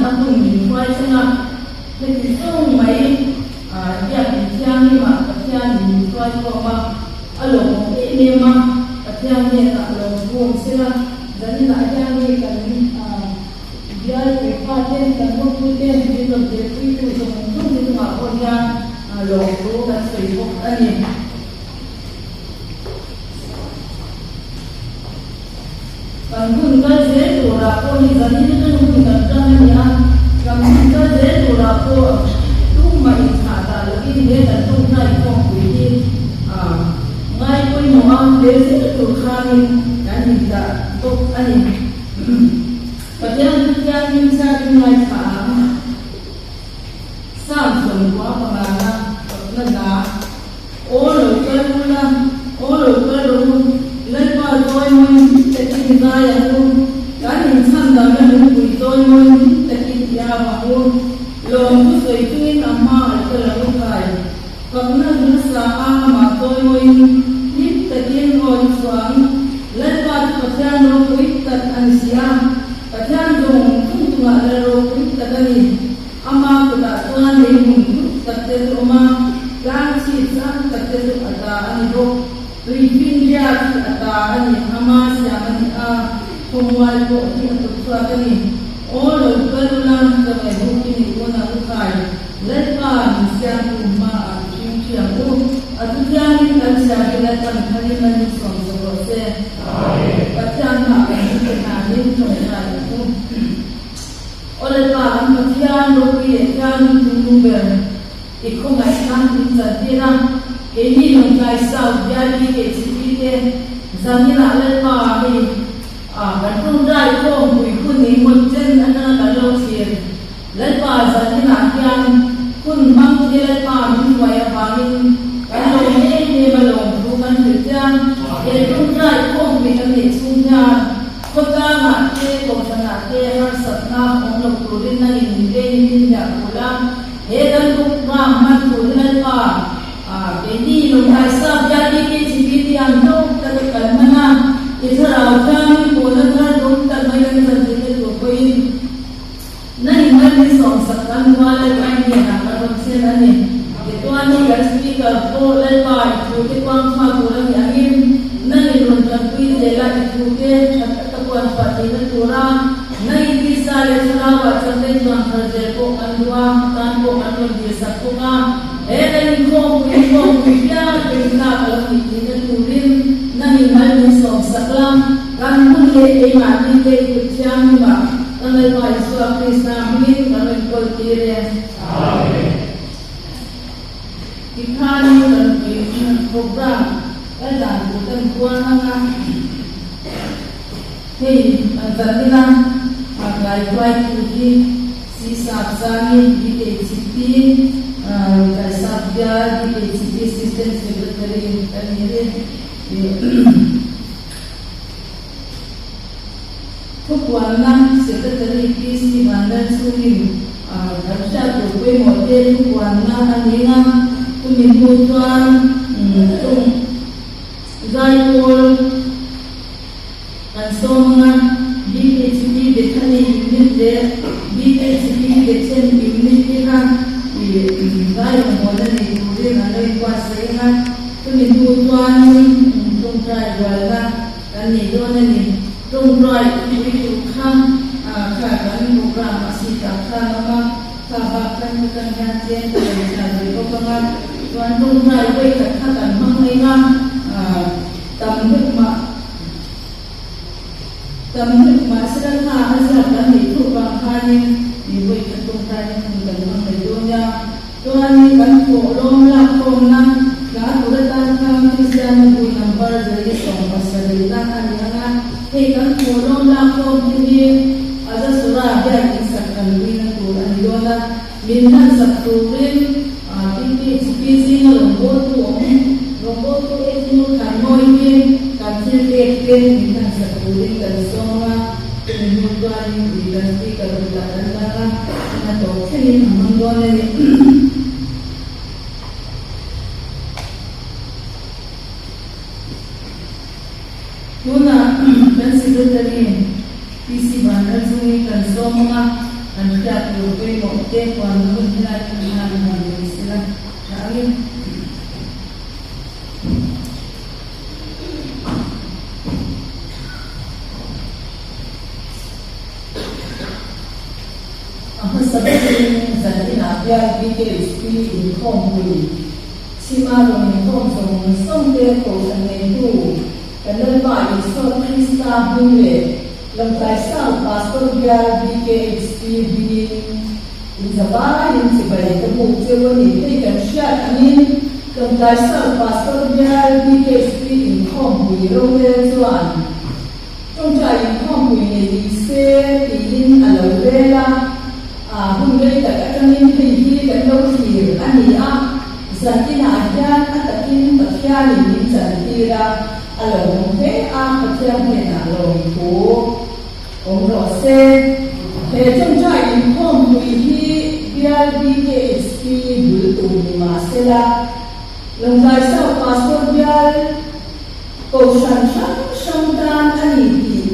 na hun min hruai thleng a, heti zawng mai Biakin Thianghlimah Pathianin min hruai khawm a, a lawmawm em em a, Pathian hnenah lawm vawm sela, zaninah hian hei kan bial puipa te, kan hotu te, min rawn delpuitu zawng zawng te chungah pawh hian lawmthu kan sawi bawk a ni. Kan hun kal zel turah pawh hi zanin atang hun kan tan a ni a, kan hun kal zel turah pawh tumah inthlah dah lovin he kan tawngtai khawmpui hi ngai pawimawh a, tel zel tur khanin kan indah bawk a ni. Pathian chu thianghlim chhiarin ngaithla ang. Psalm 65 na fakna hla. Aw lo kal ula, aw lo kal rawh u, Lalpa chawimawi hlim takin zai ang u, kan inchhandamna lungpui chawimawi hlim takin i au ang u, lawmthu sawi chungin a hma a kal ang u khai, fakna hmasa a amah chawimawiin hlim takin aw i chhuah ang, Lalpa chu Pathian ropui tak a ni si a, Pathian zawng zawng chungah Lal ropui tak a ni. Ama kutah chuan lei hmun thuk tak te chu awm a, tlang chhip sang tak te chu a ta a ni bawk. Tui finriat hi a ta a ni, ama siam a ni a, khawmual pawh hi a kut chhuak a ni. Aw lo kal ula, ka ngaihbuk i nih pawn a u khai, Lalpa min siamtu hmaah i hring thiam u, a thu thiangin kan chhiar hi Lalpan tharin a ni sawm zawk rawh se. Pathian hmaah kan hmute hnanin tawngtai ang u. Aw Lalpa, kan Pathian ropui leh thianghlim chungnung ber, i khawngaihna min chantir a, keini Lawngtlai South bialpi KCP te zaninah Lalpa hei kan tawngtai khawmpui hun engemaw chen atanga kan lo thlir. Lalpa zaninah hian hun hmang hi Lalpa min hruai avangin kan lawm em em a lawmthu kan hrilh chiang. He tawngtai khawmpui kan neih chhung hian Khawtlangah te, kohhranah te harsatna awm lo turin nangin min vengin min hliah bul a, he kan program hman tur hi Lalpa keini lawmhnai sap bial BKGP te ang hlawk tak a kal hman a, i thlarau thiangin pawhna thar dawm tak mai kan chan theihna tur pawhin nangin mal min sawmsak kan hua Lalpa i hnenah kan rawn thlen a ni. Tichuan kan Speaker pawh Lalpa i thute kuang chhuak tur a nih angin nangin rawn tanpui zel a, i thute that taka kuan chhuah theihna tura nangin tisa leh thlarauah chakna i chuan thar zel pawh kan duh a, tan pawh kan rawn dilsak bawk a. He kan inkhawmpui inkhawmpui piang peihna ka lo nih theihna turin nangin mal min sawmsak la, kan hun leh keimahni te i kut thianghlimah kan Lalpa Isua Krista hmingin kan rawn kawl tir e. Amen. Tikhanin kan program kal dan tur kan puan ang a, hei zanina tlai hruaitu hi Sisap Zani, BKHP, Tlaisap Bial, BKHP Assistant Secretary kan ni a ni. Thupuanna Secretary PC Vanlalchhungin kan hriat tur pawimawh te thupuanna a ni eng a, chumi hnu chuan chung zaipawl kan sawm ang a, BHP Bethany Unit leh BHP Bethen Unit te kha zai rawngbawlna nei turin an lo inbuatsaih ang a, chumi hnu chuanin tawngtai rualna Kan nei dawn a ni. Tawngtai pui tur kha kha kan program a si tak khan a awm a, kha bak khan hetiang hian tlem ka rawn chhiar ve bawk ang a, chuan tawngtai vawi khat kha kan hmang mai a, tam deuh mah tam deuh mah sela kha a ziak kan neih thup vang khanin vawi khat tawngtai na hun kan hmang mai dawn nia. Chuanin kan thawhlawm lakkhawmna hla tur atan khan Kristianna bu number 77 na a ni ang a, hei kan thawhlawm lakkhawm te hi Azasura hian insak kan luina tur a ni dawn a, min hmansak turin PPHP zinga rawngbawltu awm, rawngbawltu Edmund Thanmawi hi kan thil pek te min hmansak turin kan sawm a, chumi hnu chuanin ui kan speaker kutah kan dang a. A tawp thlengin a hmang dawn a ni. Tunah kan Secretary PC Vanlalchungin kan sawm ang a. Kan hriat tur pawimawh te huanna hun helai hmun hian hman ve sela tha angin. A hmasa berin zan inah bial BKHP inkhawmpui chhima rawn inkhawm zawng zawng te Kohhran neitu kan Lalpa Isua Krista hming leh Lawngtlai South Pastor bial BKHP hmingin inzavaiin chibai ka buk cheu a ni. Hei kan hriat angin Lawngtlai South Pastor bial BKHP inkhawmpui rorel chuan Tawngtai inkhawmpui nei ni se tiin a lo rel a, a hun rei tak atangin hei hi kan lo thlir a ni a, zan inah hian a takin Pathianin min chantir a, a lo awm hle a, Pathian hnenah lawmthu awm rawh se. He tawngtai inkhawmpui hi bial BKHP bul tum ni mah sela, Lawngtlai South Pastor bial, Kohhran hrang hrang tan a ni tih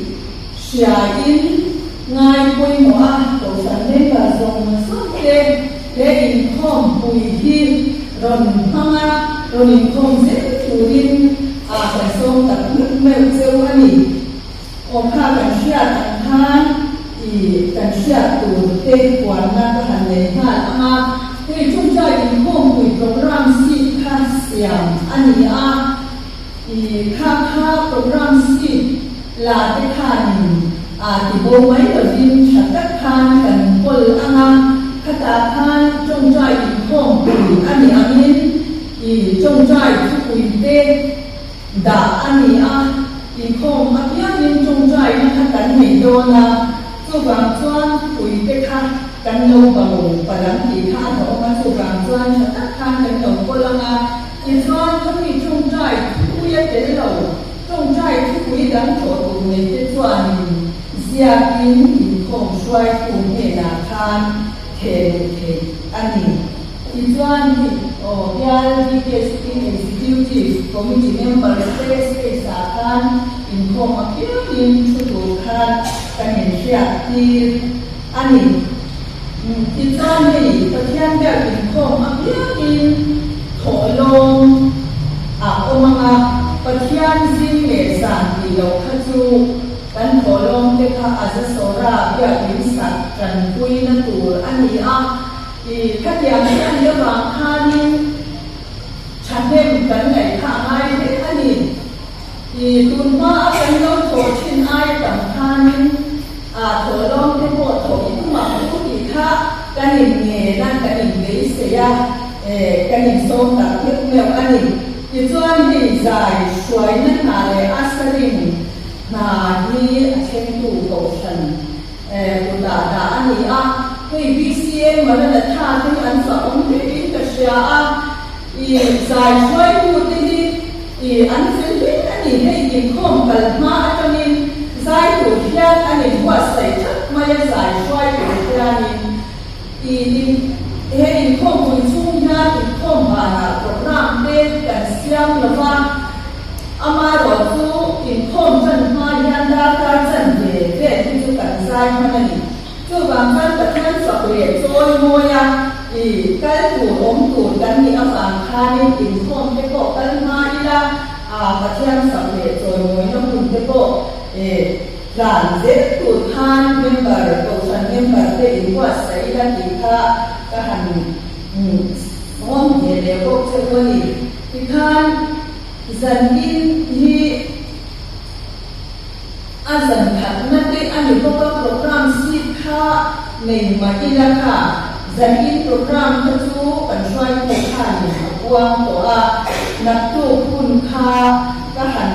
hriain ngai pawimawh a, Kohhran member zawng zawng te he inkhawmpui hi rawn hmang a, rawn inkhawm zel turin a kan sawm tak meuh meuh cheu a ni. Aw kha kan hriat ang khan i kan hriat tur te huanna ka han nei nghal ang a, hei chungchai inkhawmpui programme sheet kha siam a ni a, i kha kha programme sheet la te khanin a ti bo mai lovin tha tak khan kan kawl ang a, khatah khan tawngtai inkhawmpui a ni angin i tawngtai thupui te Dah a ni a, inkhawm apiangin tawngtaina kha kan nei dawn a, chuvang chuan puite kha kan lo bo palh ang tih kha a hlawhawm a, chuvang chuan tha tak khan kan lo kawl ang a, tichuan khami tawngtai thupui a tel lo, tawngtai thupui dang thawh tur nei te chuanin ziakin inkhawm hruaitu hnenah khan thehluh theih a ni. Tichuan hi aw bial BKSP Executive Committee member te stage ah khan inkhawm apiangin thu tur khan kan inhriat tir a ni. Tichuan hei Pathian biak inkhawm apiangin thawhlawm a awm ang a, Pathian zing leh zan tih loh kha chu kan thawhlawm te kha Azasora biak in sak tanpuina tur a ni a. I khatiang hi a nih avang khanin thahnem kan ngaih kha a ngai hle a ni. I tun hma a kan lo thawh thin ai tam khanin a thawhlawm te pawh thawh i tum ang u tih kha kan in ngen a, kan in beisei a, kan in sawm tak meuh meuh a ni. Tichuan hei zai hruaina hna leh a saring hna hi a thlengtu kohhran Kutah dah a ni a, hei BCA Maranatha te hi an fah awm hle in ka hria a, i zai hruaitute hi i an fel hle a ni, hei inkhawm kal hma atangin zai tur hian an inbuatsaih thap mai a, zai hruai tur hianin i in he inkhawmpui chhung hian inkhawm banah programme te kan siam lo va. Amaherawh chu inkhawm tan hma hian darkar chan ve vel hi chu kan zai hman a ni. Chuvang chuan Pathian fak leh chawi mawi a i kal tur awm tur kan nih avang khanin inkhawm te pawh kal hma ila a Pathian fak leh chawi mawina hun te pawh i tlan zel tur khan member kohhran member te inbuatsaih ila tih kha ka han sawm ve leh bawk che u a ni. Tikhan zan in hi a zan khatna te a ni bawk a, program seat kha nei mah ila kha zan in program kha chu kan hruaitu khanin a puang tawh a, naktuk hun kha ka han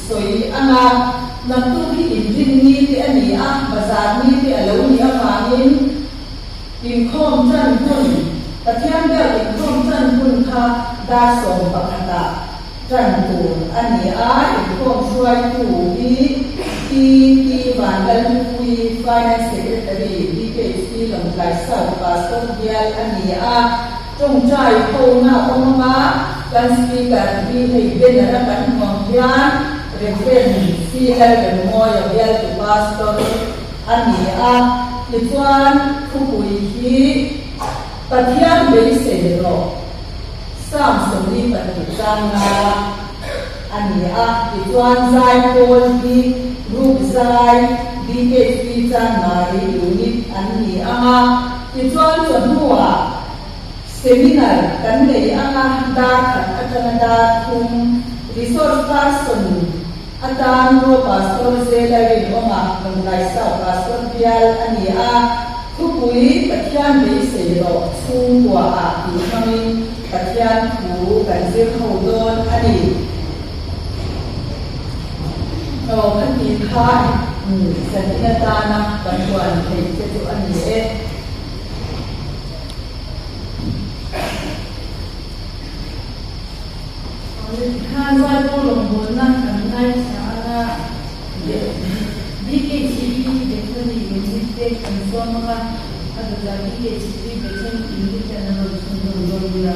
sawi ang a, naktuk hi inrin ni te a ni a, bazar ni te a lo nih avangin Inkhawm tan hun, Pathian biak inkhawm tan hun kha dar sawmpakhatah tan tur a ni a, inkhawm hruaitu hi Pi T Vanlalhlupuii, Finance Secretary, BKHP Lawngtlai South Pastor bial a ni a, tawngtai hona awm anga kan Speaker hi hei banner a kan hmuh ang hian Rev. C Lalremmawia bialtu Pastor a ni a. Tichuan, thupui hi Pathian beisei rawh, Psalm 42 changa a ni a. Tichuan, zaipawl hi Group Zai, BKC Chanmari Unit an ni ang a. Tichuan, chawhnuah Seminar kan nei ang a, dar khat atanga dar thum Resource Person atan Ro Pastor Zela Rinawma Lunglai South Pastor bial a ni a, thupui Pathian beisei rawh chhungkua ah tih hmangin Pathian thu kan zir ho dawn a ni. Aw khati kha zanin atana kan huan theih te chu a ni e. Kha zaipawl rawngbawlna kan ngaithla anga BKCP Bethany Unit te kan sawm anga a dawtah BKCP Bethany Unit ten an rawn chhunzawm dawn nia.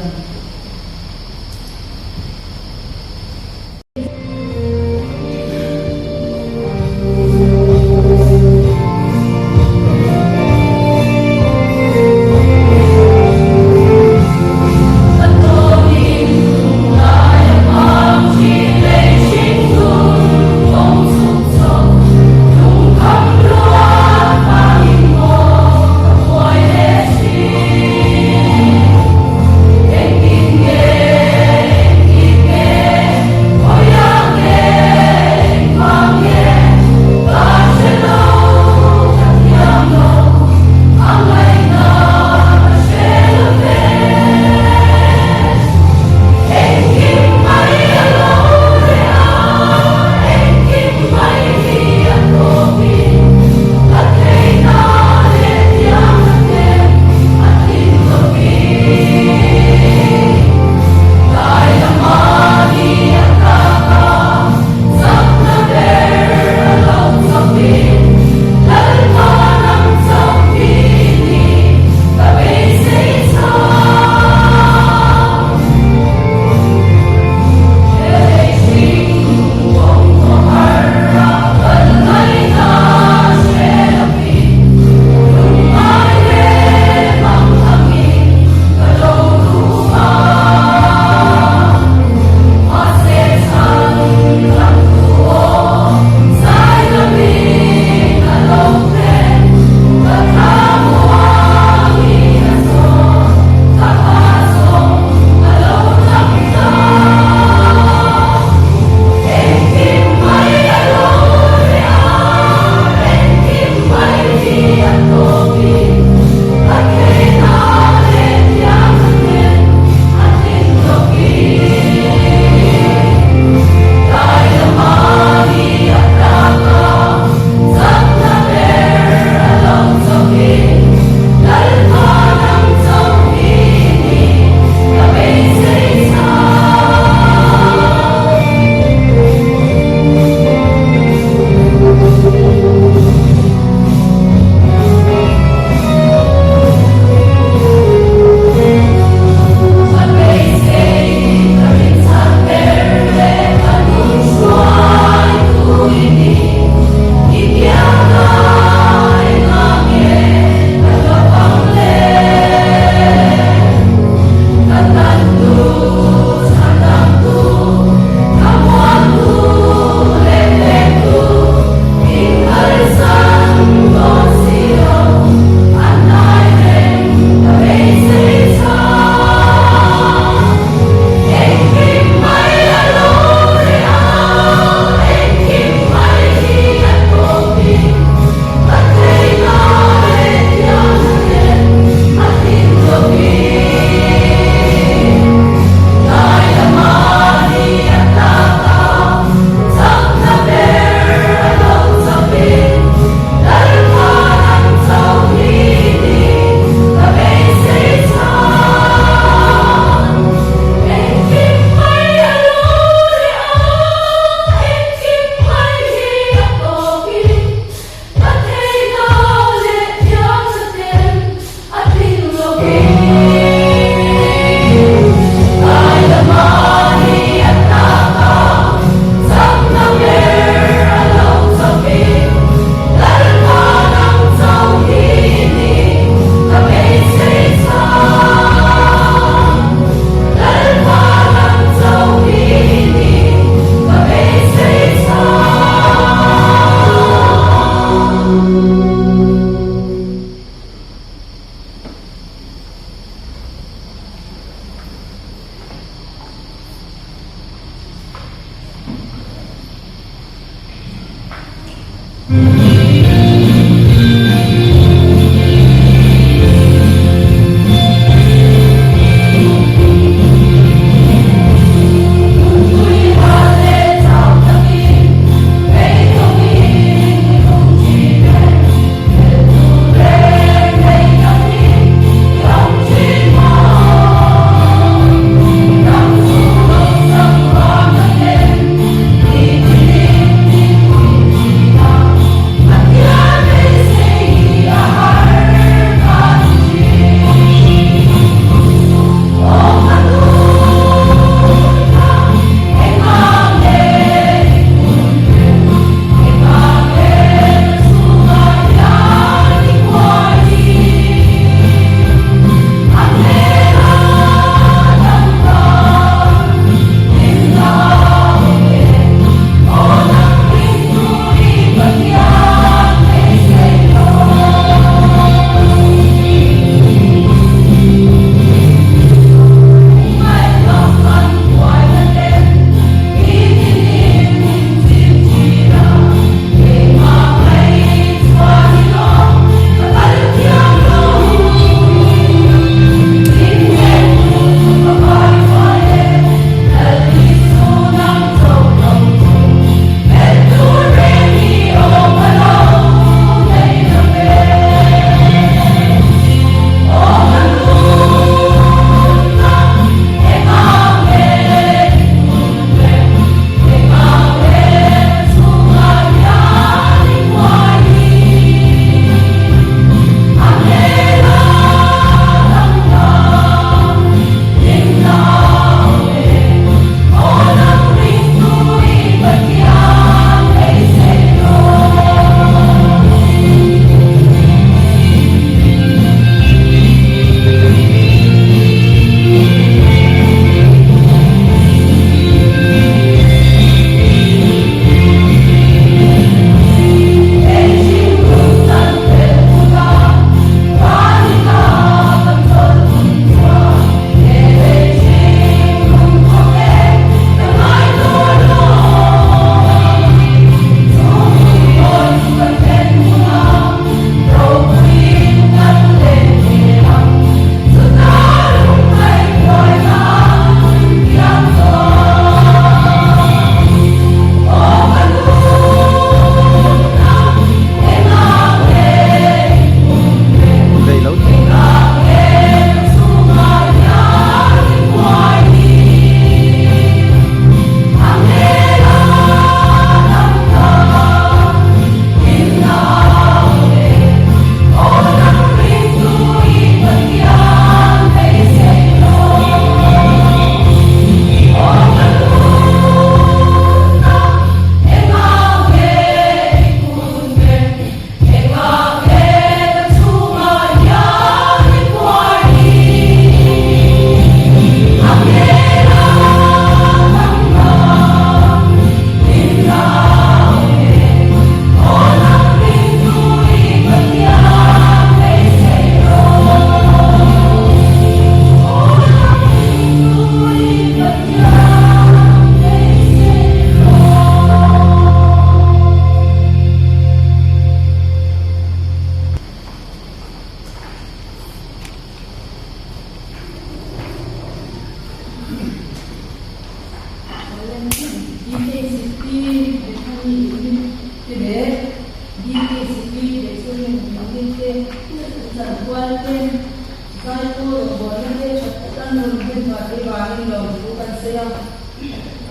Thalai pawl rawngbawlna te tha tak an rawn hlen chhuah theih vangin lawmthu kan sawi a,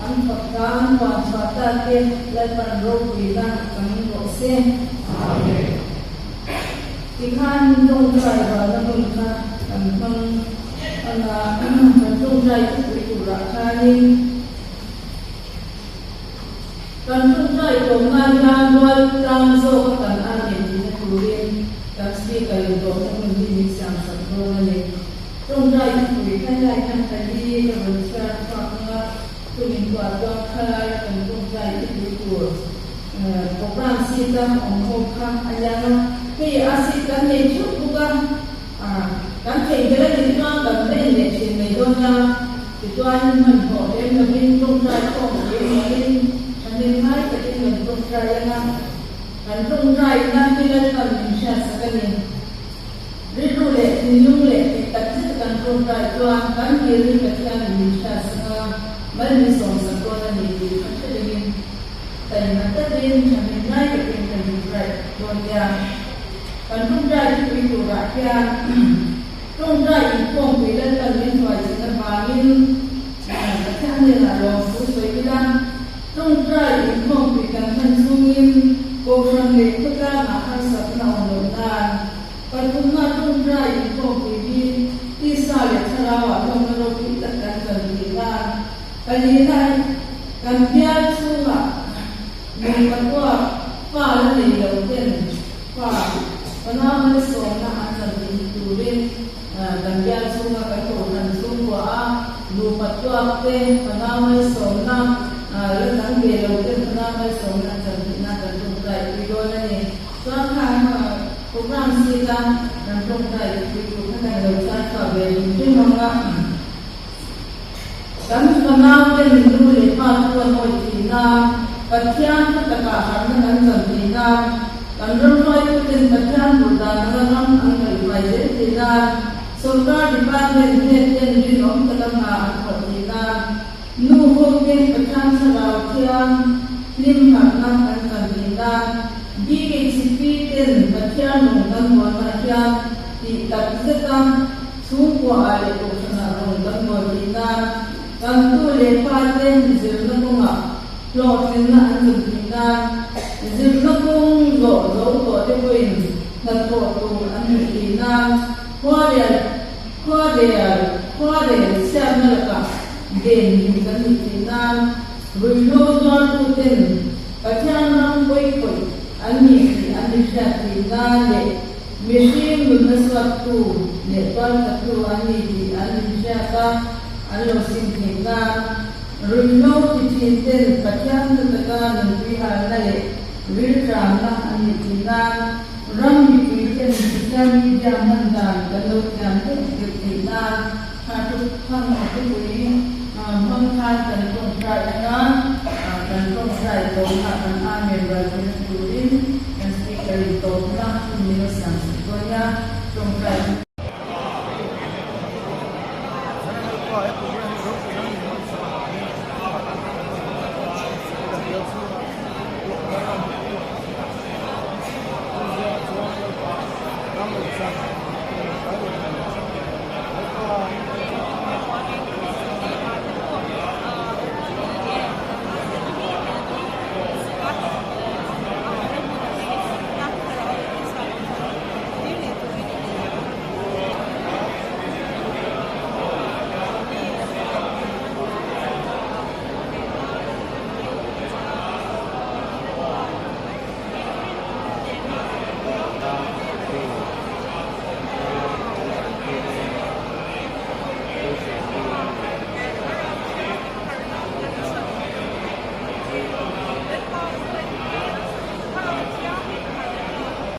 an fak ta, an huan chhuah ta te Lalpan ropuina chang rawh se. Tikhan tawngtai rualna hmun kha kan hmang anga kan tawngtai thupui turah khanin kan tawngtai tawmna hian rual tlang zawka kan amen tihna turin kan speaker in tawmna hmun hi min siam sak dawn a ni. Tawngtai thupui kha helai khan ka hi ka rawn chhiar chhuak anga tumin tuah chuan khalaia kan tawngtai thupui tur Program seat a awm ho kha a lian a, hei a seat kan nei theuh bawk a, kan theihnghilh a nih chuan kan va en leh thin mai dawn a, tichuan hmanhmawh lem lovin tawngtai khawm pui angin thahnem ngai takin kan tawngtai ang a, kan tawngtaina hi Lalpan min hriatsak a ni. Rilru leh thinlung leh theih tak zet a kan tawngtai chuan kan dilin Pathianin min hriatsak a, mal min sawmsak dawn a ni tih kha hre rengin Taima takin thahnem ngai takin kan tawngtai dawn nia. Kan tawngtai thupui turah hian tawngtai inkhawmpui Lalpan min hruai chin avangin Pathian hnenah lawmthu sawi ila, tawngtai inkhawmpui kan hman chungin Kohhran leh khawtlangah harsatna awm loh nan pathumna tawngtai inkhawmpui hi tisa leh thlarauah hlawmna ropui tak kan chan tih nan Palina kan bial chhungah nupa tuak fa la nei lo ten fa fanau malsawmna an chan tih hi turin kan bial chhunga kan kohhran chhungkua a nupa tuak te fanau malsawmna la chang ve lo ten fanau malsawmna an chan tihna kan tawngtai pui dawn a ni. Chuan kha program seat a kan tawngtai pui tur kha kan lo char chhuah ve hrim hrim ang a. Kan fanauten nu leh pa chu an awih thin a, Pathian kha takah harhna kan chan thin a, kan ram hruaituten Pathian duh dan anga ram an ngaihhruai zel thin a, sawrkar department head ten rinawm taka hna an thawh thin a, nu hoten Pathian thlarau thiang hlim harhna kan chan thin a, BKHP ten Pathian rawng kan bualna hian tih tak zeta Chhungkua ah leh kohhranah rawn kan buai tih nan kan tu leh pa te zirna kawngah hlawhtlinna an chun tih nan zirna kawng zawh zo tawh te pawhin hnathawh tur an hmuh tih nan khuarel khuarel khuarel chhiatna lakah ven him kan nih tih nan ruihhlo zuartu ten Pathian ram pawikhawih an nih tih an inhriat tih nan leh Mihring nunna suattu leh tualthattu an ni tih an inhriat a, an lo sim theih nan. Ruihhlo ti thin ten Pathian hnu taka nunpui halna leh rilṭamna an nih theih nan. Ram mipui ten social media hman dan kan lo thiam deuh deuh theih nan. Thahṭuk thang a thupui hmang khan kan tawngtai anga, kan tawngtai tawpna kan Amen rualpui turin kan speaker in tawpna hun min lo siam sak dawn nia. Tawngtai.